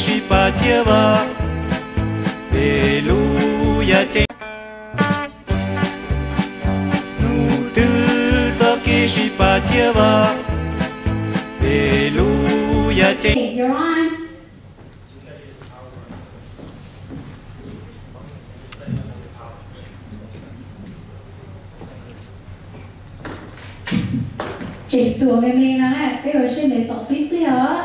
sib pab thiab vaj, peb lub yaj ceeb. Hnub twg txoj kev sib pab thiab vaj, peb lub yaj ceeb. Tseem txuas me me no na, peb ua siab ntev tom tib pliag os.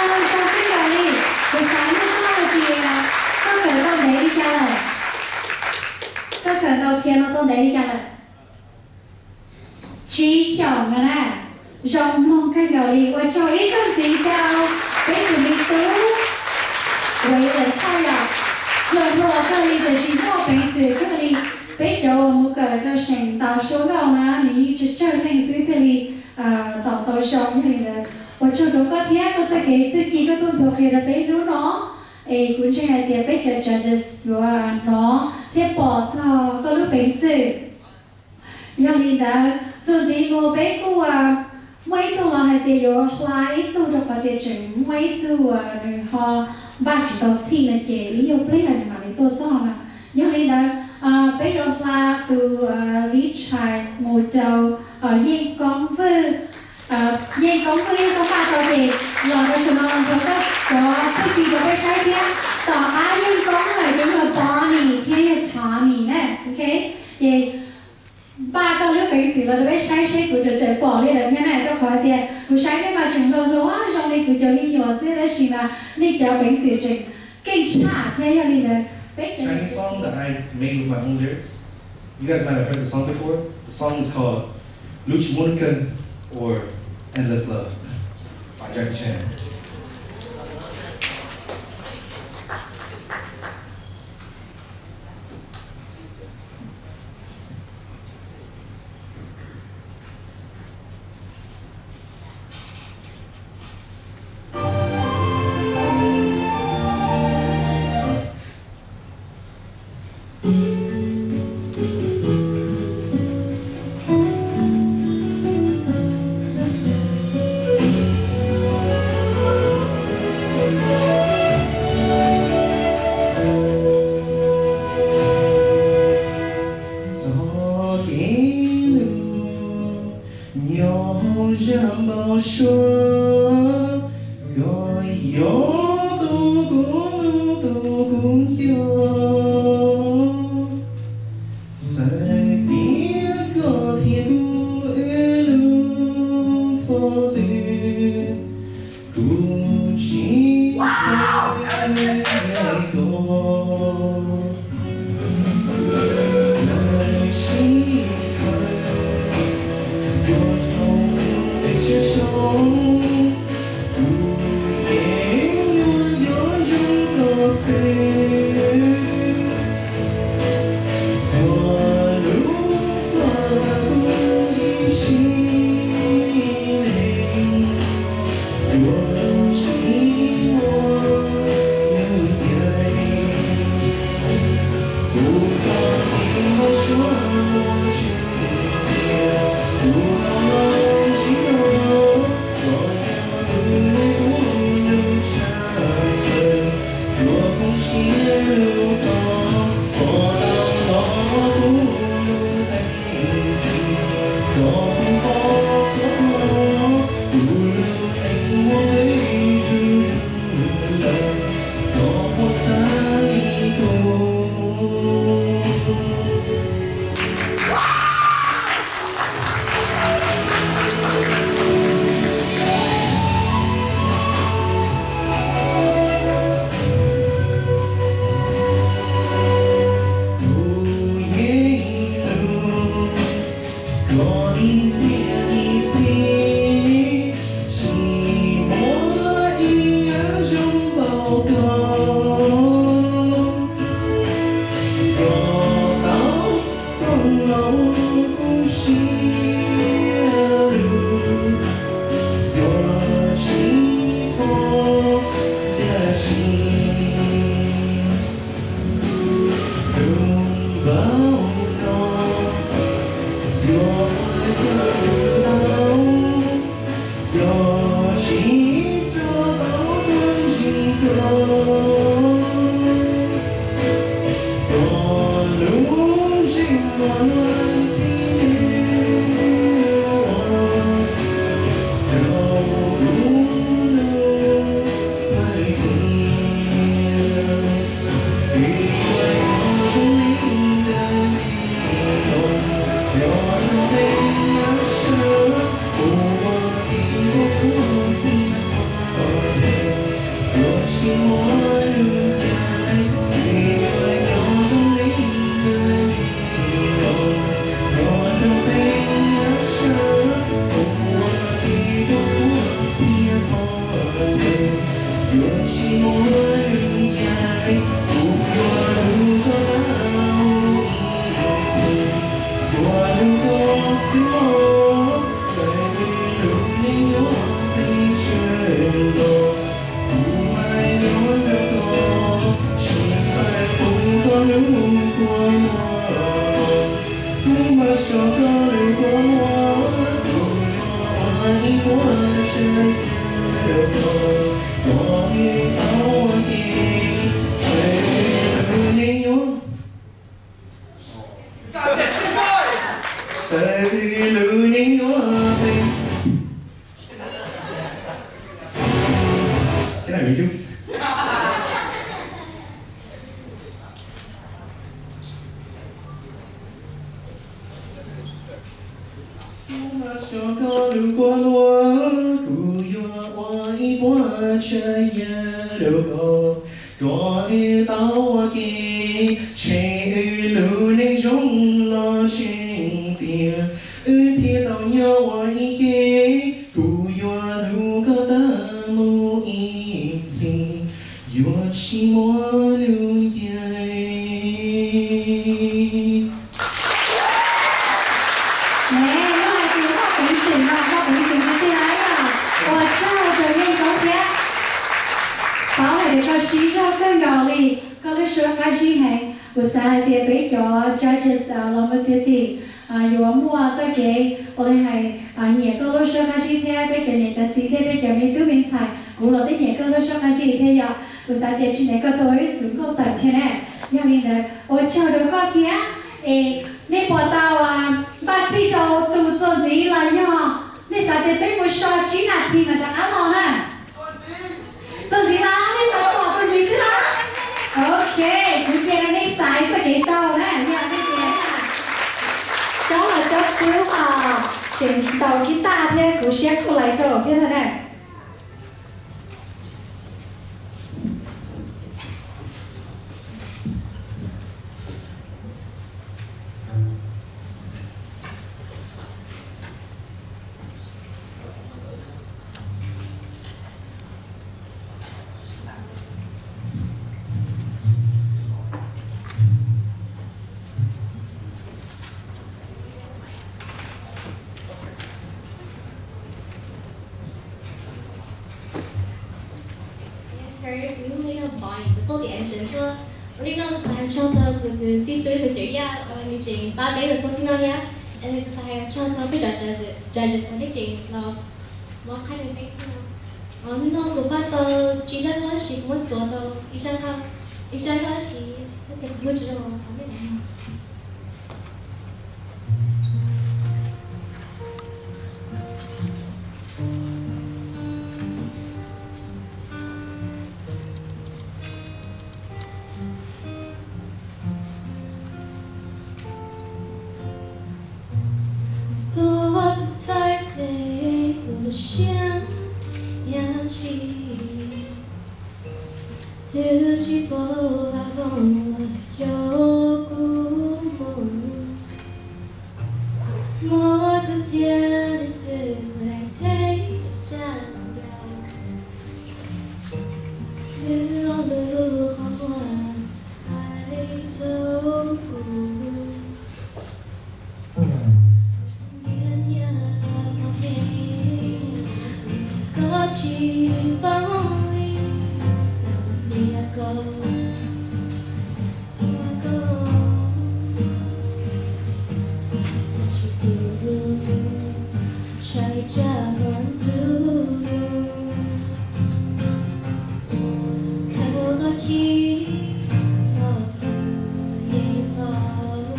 Zoo siab kawg li, kuv xav nug koj hais tias koj kawm tau ntev li cas lawm? Koj kawm tau piano tau ntev li cas lawm? Tsib xyoos no na. Zoo mloog kawg nkaus li, ua tsaug ib zaug ntxiv rau peb tus me tub Waylon Thoj yom. Hluas hluas kawg li tiam sis muaj peev xwm kawg li. Peb cov uas mus kawm rau seem ntau suab nkauj na nws yeej tsawg tsawg leej xwb thiaj li tau tau zoo. Yog li ntawd ua tsaug rau koj thiab koj txoj kev txuj ci koj tuaj nthuav qhia rau peb hnub no. Es kuv ntseeg hais tias peb cov judges yuav hnov thiab pom txog koj lub peev xwm. Yog li ntawd txuas ntxiv mus peb kuj Muaj ib tug los hais tias yuav hla ib tug rau qhov tias tseem muaj ib tug nws ho npaj tsis tau txhij no ces ib nyuag pliag nws mam li tuaj txog na. Yog li ntawd, peb yuav hla tus Lis Tshais mus rau Yeej Koob Vwj. Yeej Koob Vwj, yog koj npaj tau ces los rau saum no nrog koj cov txuj ci rau peb saib thiab. Tom qab Yeej Koob lawm ces yog Bonnie thiab yog Tommy na, ok? Ces npaj koj lub peev xwm los rau peb saib seb kuv raws raws pom li lawm thiab na, rau qhov tias kuv saib nej mas tseem hluas hluas zoo li kuv cov me nyuam xwb tab sis mas nej cov peev xwm tseem keej tshaj thiab. Yog li ntawd peb cov Chinese song that I made with my own lyrics. You guys might have heard the song before. The song is called Luch Muaj Nuj Keeg or Endless Love by Jackie Chan. Txoj kev hlub nyob hauv zaj npau suav, koj yog tus kuv hlub tus kuv nco. Txawm tias koj thiab kuv wb hlub txog twg, kuv tsis txawj hais koj. Txawm sij hawm yuav dhau mus pes tsawg xyoo, kuv yeej yuav nco zoo koj xwb. Koj lub koj kuv ib sim neej, yuav tsis muaj lub caij. Kuv txoj kev hlub suav tseem tiag, kuv los los ntsib koj, koj yog tus neeg kuv hlub tshaj plaws. Yuav koom siab hlub koj, koj tau tos kuv lub teeb, koj kuj pom txhua qhov, kuv lub neej muaj nqis zuj zus lawm, koj puas xav li kuv? Kuv yeej hlub koj ib txhia ib txhis, tsis muaj ib yam zoo npaum koj. Koj tau roos nkaus kuv siab lug, koj tsis pom dab tsi. Lub npaum no, yog ua cas kuv tau, yog tsis rov tau tuaj ntsib koj. Koj lub ntsej muag luag ntxhi deb ua rau kuv lub plawv tiag. Vim koj nyob zoo li ntawd li los, yog nyob peb yav sawv, kuv ua tib txhua txhia qhov teeb, yuav tsis muaj lub caij. Vim koj nyob zoo li ntawd li los, yog nyob peb yav sawv, kuv ua tib txhua txhia qhov teeb, yuav tsis muaj lub caij. Kuv yuav hlub koj tau ib txhis, yuav hlub koj xwb mog, txawm tias lub neej nyob pes tsawg los, kuv mas nyob nrog koj. Lub neej yuav peb. Kuv mas xyov koj lub kua luaj, kuv yuav ua ib puas tsav yam rau koj, kom wb tau ua ke, tsheej wb lub neej zoo los tseem tiag, wb thiaj tau nyob ua ib ke. Kuv yuav hlub koj tag mus ib txhis, yuav tsis muaj lub ncaim. Ne, no hais tias muaj peev xwm no, muaj peev xwm tiag tiag yom. Ua tsaug rau Yeej Koob thiab. Paub hais tias koj siv zog kawg nkaus li, koj lub suab qab zib heev. Kuv xav hais tias peb cov judges los mus txiav txim yuav muaj txoj kev ua li hais nyiam koj lub suab qab zib thiab peb cov niam cov txiv thiab peb cov me tub me ntxhais kuv los twb nyiam koj lub suab qab zib thiab yom. Kuv xav tias tsis ntev koj tus ib xwm nkauj tawm thiab na. Yog li ntawd ua tsaug rau koj thiab. Es nej puas tau npaj txhij rau tus txuas ntxiv los yog nej xav tias peb mus so tsib nas this mas rov qab los na? Txuas ntxiv los nej xav tau txuas ntxiv xwb los? Ok, kuv cia rau nej xaiv txoj kev tau na, yog nej tias coob los coob xwb os, tseem ntaus kiv taj thiab kuv siab kuj lais rau thiab na. Yes, very briefly, Bonnie, before the end sentence, ua li no kuv xav hais tsaug rau kuv tus xib fwb Mister Yaj uas nws tseem pab peb mus txog txij no thiab. Es kuv xav hais tsaug rau peb cov judges uas nej tseem los muab qhab rau peb thiab. Hnub no kuv npaj tau tsib zaj nkauj tab sis kuv muab txuas tau ib zaj nkauj, ib zaj nkauj tab sis kuv hlub tsis zoo qhov nej no. Tuaj txhawb peb tus siab yam tsis, twb tsis paub vas voog los yog kua muag, muaj koj thiab nws xwb lawm thiaj tsis tshua ncaus. Lwm lo lus qhov muag hais rau kuv. Nyiam nyiam koj heev, koj tsis paub li, nyiam koj, nyiam koj, tab sis kuv ntshai tsam koj ntxub, khaws koj khib los pw yeej paub.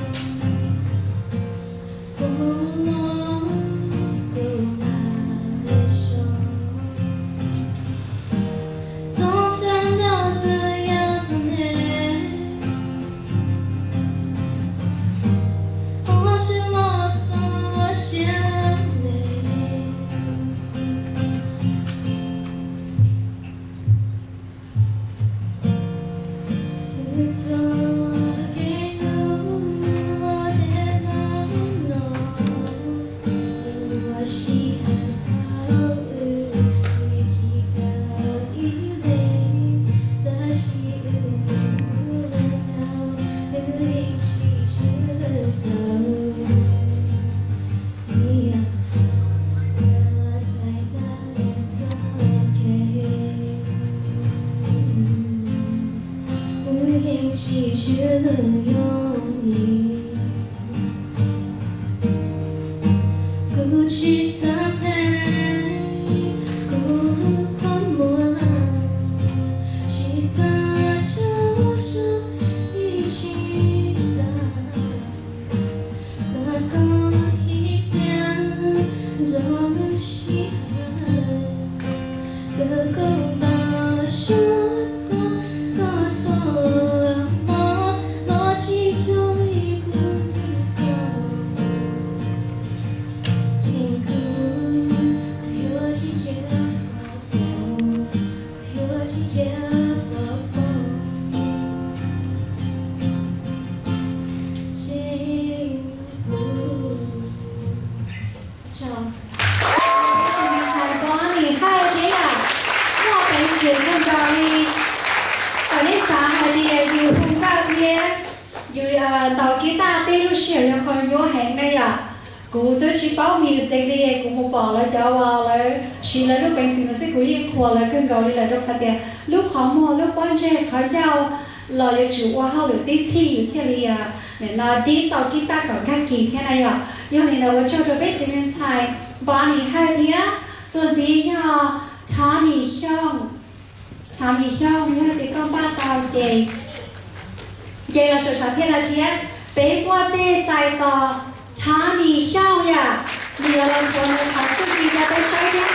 Wb yeej tsis sib yooj yim, kuv tsis xav theej kuv lub qhov muag, tsis xav tso so ib tsis xav kom koj ib Tus me ntxhais Bonnie Hawj thiab yom, muaj peev xwm kawg nkaus li. Kom nej xav hais tias yus hu nkauj thiab yus ntaus kib taj teb lub sij hawm yog qhov nyuaj heev na yom. Kuv twb tsis paub music li, kuv mus pom lawv cov uas lawv siv lawv lub peev xwm no xwb kuv yeej qhuas lawv kawg nkaus li lawm rau qhov tias lub qhov muag, lub pob ntseg, qhov ncauj los yuav tsum ua hauj lwm tib txhij yus thiaj li nim no dib tau kib taj kom nkag kis thiab na yom. Yog li ntawd ua tsaug rau peb tus me ntxhais Bonnie Hawj thiab. Tus ntxiv yog Tommy Xyooj. Tommy Xyooj, yog tias koj npaj tau ces nce los saum sav thiaj lawm thiab. Peb muaj tej txais tos Tommy Xyooj yom, nws yuav los nthuav nws qhov txuj ci rau peb saib thiab.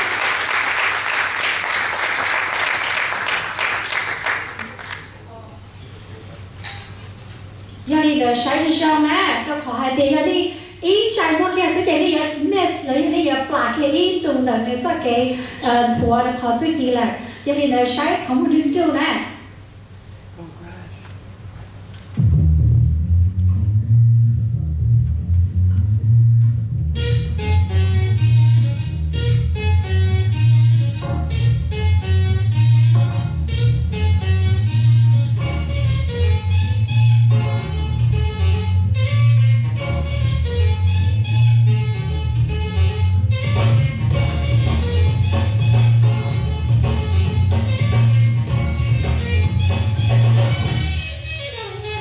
Yog li ntawd saib zoo zoo na, rau qhov hais tias yog nej ib ntsais muag kiag xwb ces nej yuav miss los yog nej yuav plam kiag ib ntu ntawm nws txoj kev nthuav nws qhov txuj ci lawm. Yog li ntawd saib qhov muag nruj nruj na.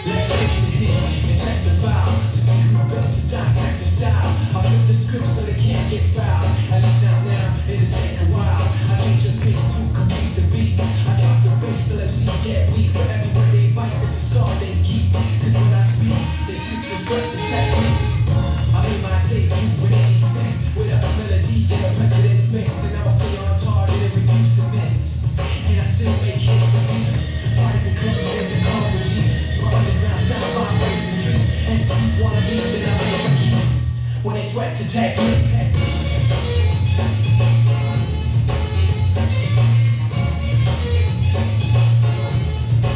Let's face the hit and check the file to see who built to dissect the style. I flip the script so they can't get fouled. At least not now, it'll take a while. I change the pace to complete the beat. I drop the bass so M Cs get weak. For every word they bite, it's a scar they keep. 'Cause when I speak, they flip the script to technique. I made my debut in eighty-six with a melody in a president's mix. And now I stay on target and refuse to miss. And I still make hits and beats. Parties and clubs and the cars and jeeps. My underground style vibrates the streets. M Cs wanna beef, then I play for keeps. When they sweat to tech, tech.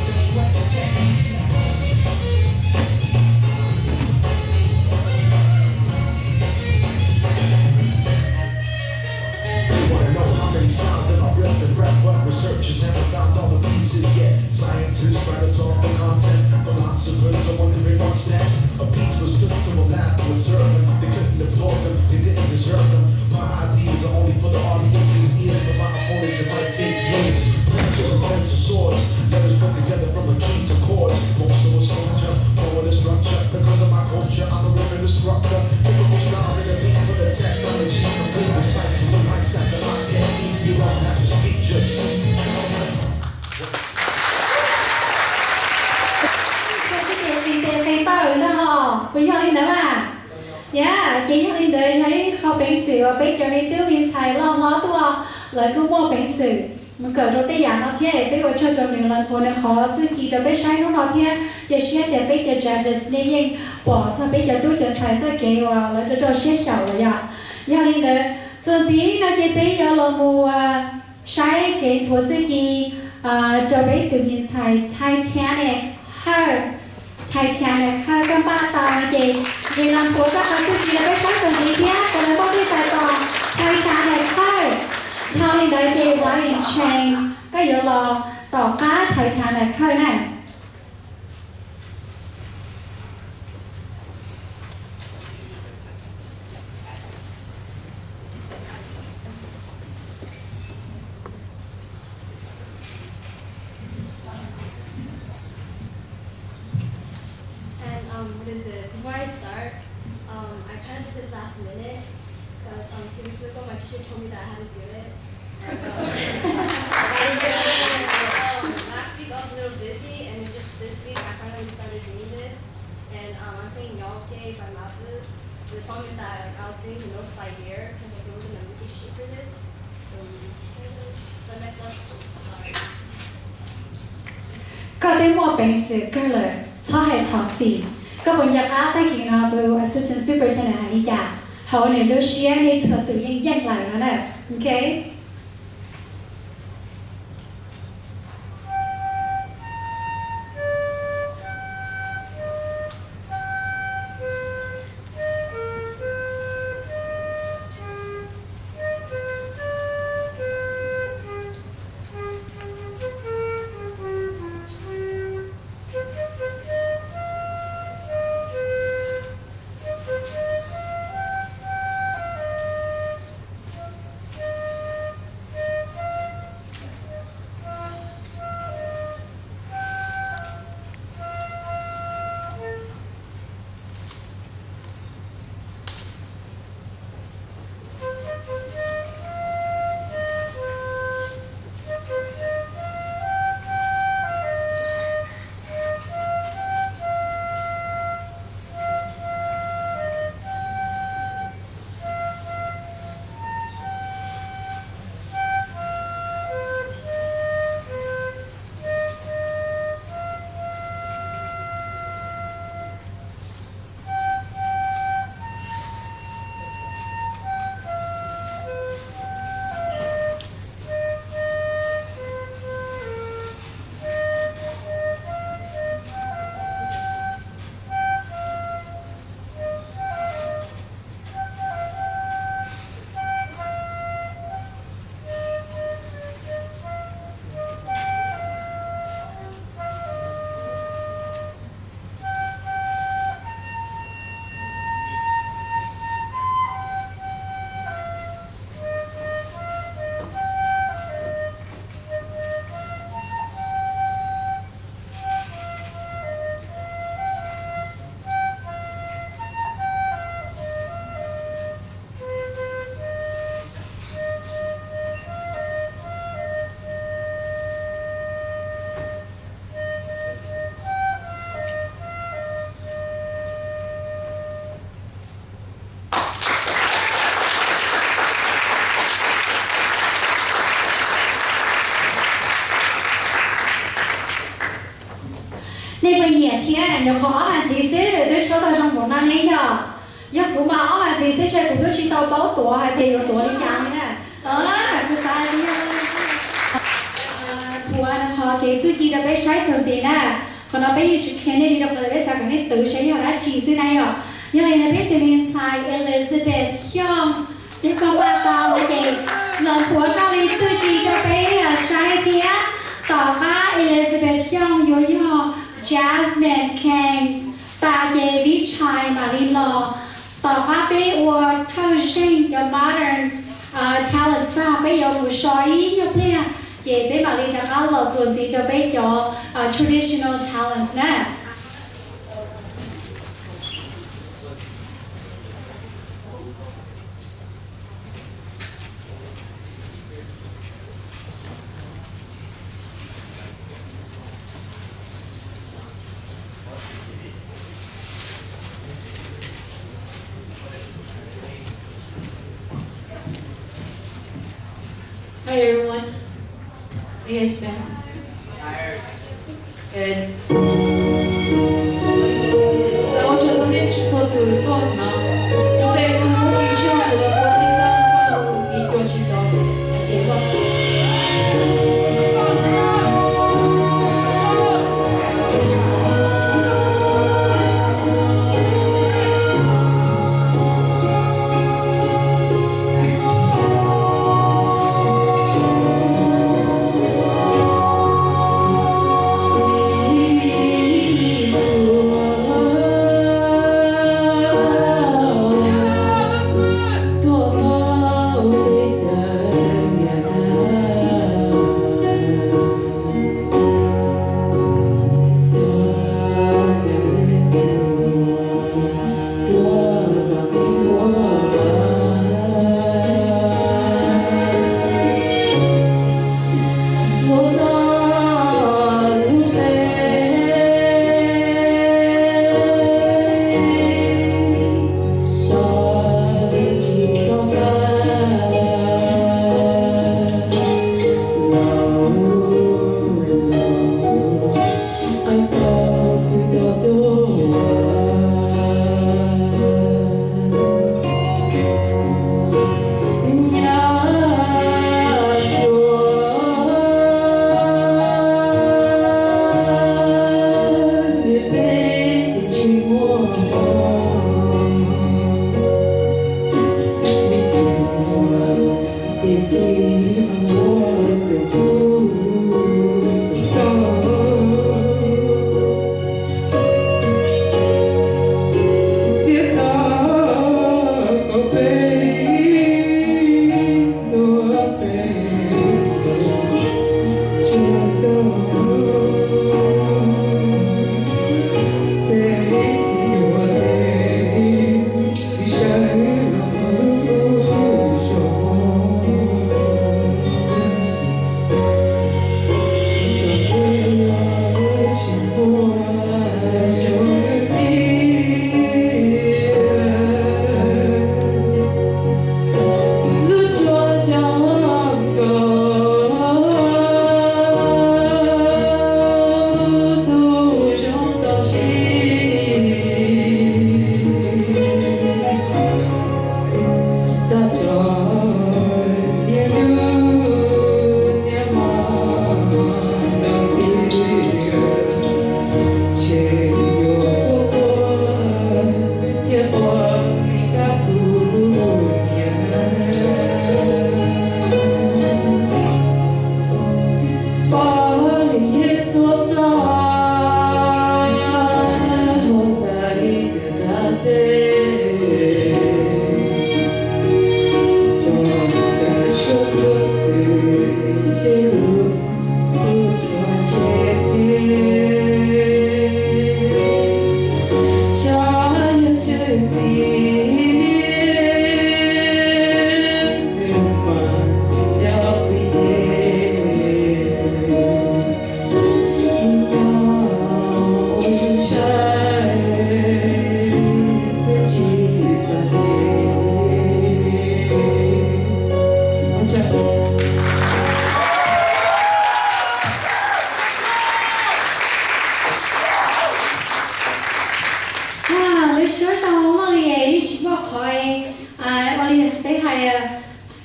Don't sweat to tech. They wanna know how many styles that I've ripped and rap, but researchers haven't found all the pieces yet. Scientists trying to solve the content, philosophers are wondering what's next. A piece was took to a lab to observe them. They couldn't absorb them, they didn't deserve them. My ideas are only for the audience's ears. For my opponents, it might take years. Pictures and pens and swords, letters put together from a key to chords. Most of us culture, forward the structure. Because of my culture, I'm a rhythm instructor. Lyrical styles in the beat for the technology. Complete with sights and the lights at the pocket. You don't have to speak, just see. Tus tib ces qis tes qis taw na ho, puas yog li ntawd mas? Yog, ces yog li ntawd yog ib qho peev xwm uas peb cov me tub me ntxhais loj hlob tuaj lawv kuj muaj peev xwm mus kawm rau tej yam no thiab. Peb ua tsaug rau nws los nthuav nws qhov txuj ci rau peb saib hnub no thiab. Cia siab tias peb cov judges nej yeej pom txog peb cov tub cov ntxhais txoj kev uas lawv rau rau siab xyaum lawm yom. Yog li ntawd, txuas ntxiv no ces peb yuav los mus saib kev nthuav txuj ci rau peb tus me ntxhais Titanic Hawj. Titanic Hawj, koj npaj tau no ces nws los nthuav koj qhov txuj ci rau peb saib txuas ntxiv thiab, kom lawv muaj tej txais tos Titanic Hawj. Dhau li ntawd ces Lion Chain, koj yuav los tom qab Titanic Hawj na. And um, what is it? Before I start, um, I kind of did this last minute because um, two weeks ago my teacher told me that I had to do it. And, um, um, last week I was a little busy, and then just this week I finally started doing this. And um, I'm playing Nyobje by Mabus. The problem is that like, I was doing the notes by ear because like, there wasn't a music sheet for this. So, so I messed up. Sorry. Koj twb muaj peev xwm kawg lawm, txhob hais thov txim. Koj puas nco qab tag kis no tus assistant superintendent hais li cas? Hauv nws lub siab nej txhua tus yeej yeej lawm no na. Ok. Nyuam qhuav ob vas thiv xwb twb tshawb tau zoo npaum no ne yom. Yog kuv mas ob vas thiv xwb ntshe kuv twb tsis tau paub tuav hais tias yuav tuav li cas li na. Kuv xav tias thuav no qhov kev txuj ci rau peb saib txuas ntxiv na. Qhov no peb yeej tsis qhia nej li rau qhov tias peb xav kom nej twv saib yog dab tsi xwb na yom. Yog li ntawd peb tus me ntxhais Elizabeth Xyooj, yog koj npaj tau no ces los thuav tau li txuj ci rau peb saib thiab. Tom qab Elizabeth Xyooj yuav yog Jasmine Kheng, tas ces Vij Chai mam li los. Tom qab peb ua thawj zeeg cov modern talents tag peb yuav mus so ib nyuag pliag ces peb mam li rov qab los txuas ntxiv rau peb cov traditional talents na. Hi everyone. How you guys been? Good. Xav ua tsaug rau nej txhua tus tuaj no. Nyob peb kuj muaj kev sib hlub los ua peb txoj hlub txiv cua tsis tau ces ua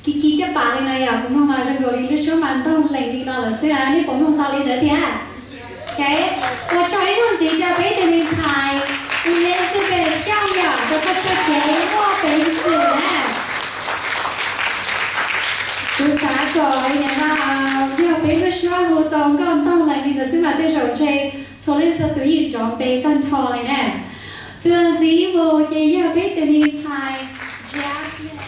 Kiv kiv caj pas li no yog kuv mloog mas zoo nkaus li lub suab mas ntaug lees li no lawm xwb na, nej puas mloog tau li ntawd thiab? Ok, ua tsaug ib zaug ntxiv rau peb tus me ntxhais Elizabeth Xyooj yom, rau koj txoj kev muaj peev xwm na. Kuv xav kom yog peb lub suab hu tau nkauj ntaug lees li ntawd xwb mas tej zaum ntshe txhua leej txhua tus yeej rov npe tag nrho li na. Txuas ntxiv mus ces yog peb tus me ntxhais Jasmine.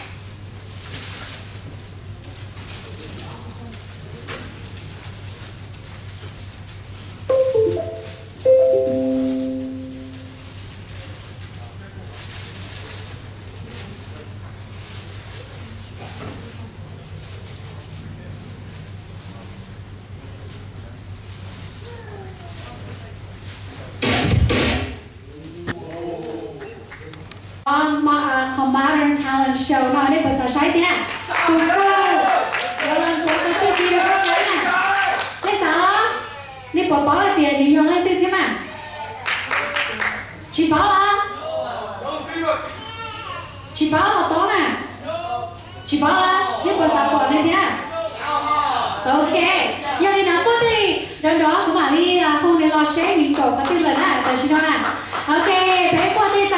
Qhov Modern Talent Show no nej puas xav saib thiab? Tus kawg yuav los nthuav qhov txuj ci rau koj saib na. Nej xav los? Nej puas paub hais tias nws yog leej twg thiab mas? Tsis paub los? Tsis paub los paub na? Tsis paub los? Nej puas xav pom nws thiab? Ok, yog li ntawd npuaj tej nrov nrov kuv mam li hu nws los seb nws nkaum qhov twg lawm na tam sim no na. Ok, peb npuaj tej